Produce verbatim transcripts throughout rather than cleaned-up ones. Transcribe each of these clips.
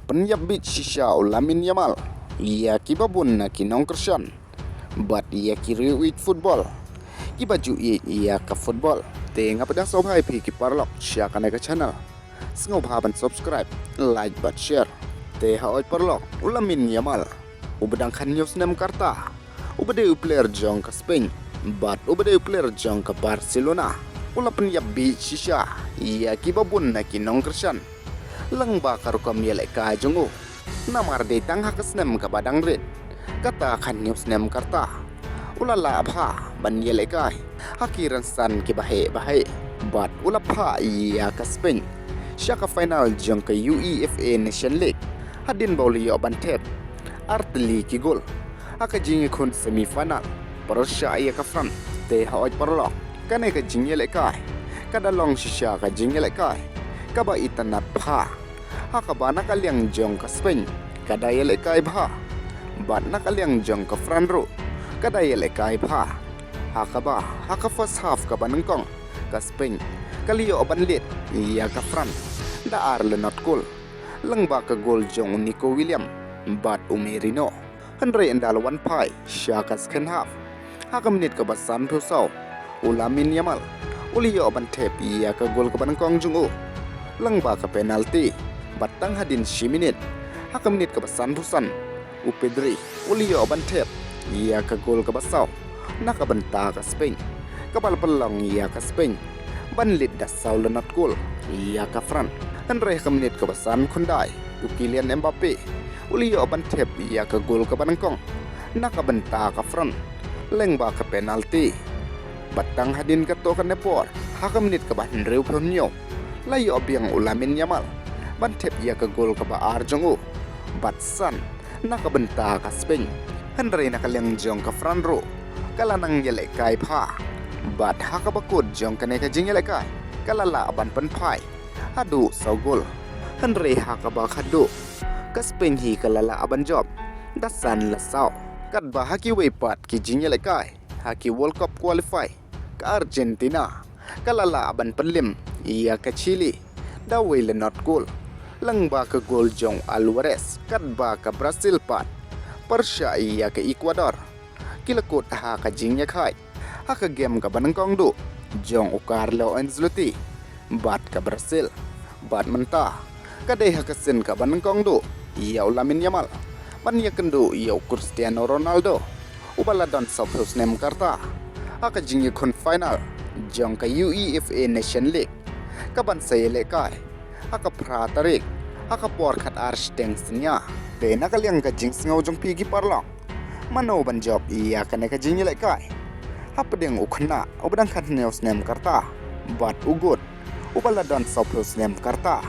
Pynïap bit shisha u Lamine Yamal ïa kiba bun na ki nongkyrshan bad ïa ki riew ïeit football kiba ju ïeit ïa ka football. Te nga pdiang sngewbha ïa phi ki paralok sha kane ka channel. Sngewbha ban subscribe, like bad share. Te hooid paralok, u Lamine Yamal uba dang khathynñiew snem ka rta, uba dei u player jong ka Spain bad uba dei u player jong ka Barcelona, u la pynïap bit shisha ïa kiba bun na ki nongkyrshan lyngba ka rukom ïalehkai jong u. Namar dei tang ha ka snem kaba dang rit, kata khathynñiew snem ka rta, u la lah bha ban ïalehkai ha ki rynsan kiba heh ba heh bad u la phah ïa ka Spain sha ka final jong ka UEFA Nation League hadien ba u la ïoh ban thep artylli ki gol ha ka jingïakhun semi final pyrshah ïa ka France. Te hooid paralok, kane ka jingïalehkai ka da long shisha ka jingïalehkai kaba itynnad bha, ha kaba na ka liang jong ka Spain ka da ïalehkai bha bad na ka liang jong ka France ruh ka da ïalehkai bha, ha kaba ha ka first half kaba nyngkong ka Spain ka la ïoh ban lead ïa ka France da ar la nod kol lyngba ka gol jong u Nico Williams bad u Merino. Hynrei ynda la wan phai sha ka second half, ha ka minit kaba sanphew saw, u Lamine Yamal u la ïoh ban thep ïa ka gol kaba nyngkong jong u lyngba ka penalty. Bad tang hadien shi minit, ha ka minit kaba sanphew san, u Pedri u la ïoh ban thep ïa ka gol kaba saw na ka bynta ka Spain, kaba la pynlong ïa ka Spain ban lead da saw la nod kol ïa ka France. Hynrei ha ka minit kaba san khyndai, u Kylian Mbappe u la ïoh ban thep ïa ka gol kaba nyngkong na ka bynta ka France lyngba ka penalty. Bad tang hadien katto katne por, ha ka minit kaba hynriewphew hynñiew, la ïoh biang u Lamine Yamal ban thep ïa ka gol kaba ar jong u bad san na ka bynta ka Spain. Hynrei na ka liang jong ka France ruh ka la nang ïalehkai bha bad ha kaba kut jong kane ka jingïalehkai ka la lah ban pynphai haduh saw gol. Hynrei ha kaba khatduh, ka Spain hi ka la lah ban jop da san la saw. Katba ha kiwei pat ki jingïalehkai ha ki World Cup qualify, ka Argentina ka la lah ban pynlip ïa ka Chile da wei la nod kol lyngba ka gol jong Alvarez. Katba ka Brazil pat pyrshah ïa ka Ecuador, ki la kut ha ka jingïakhaid ha ka game kaba nyngkong duh jong u Carlo Ancelotti bad ka Brazil. Bad mynta ka dei ha ka sien kaba nyngkong duh ïa u Lamine Yamal ban ïakynduh ïa u Cristiano Ronaldo, uba la don sawphew snem ka rta, ha ka jingïakhun final jong ka UEFA Nation League, kaban sa ïalehkai ha ka phra tarik, ha ka por khatar shiteng synñia. Te na ka liang ka jingsngew jong phi ki paralok, mano ban jop ïa kane ka jingïalehkai hapdeng u khynnah uba dang khathynñiew snem ka rta bad u goat uba la don sawphew snem ka rta?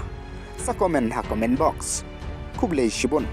Sa comment ha comment box. Khublei shibun.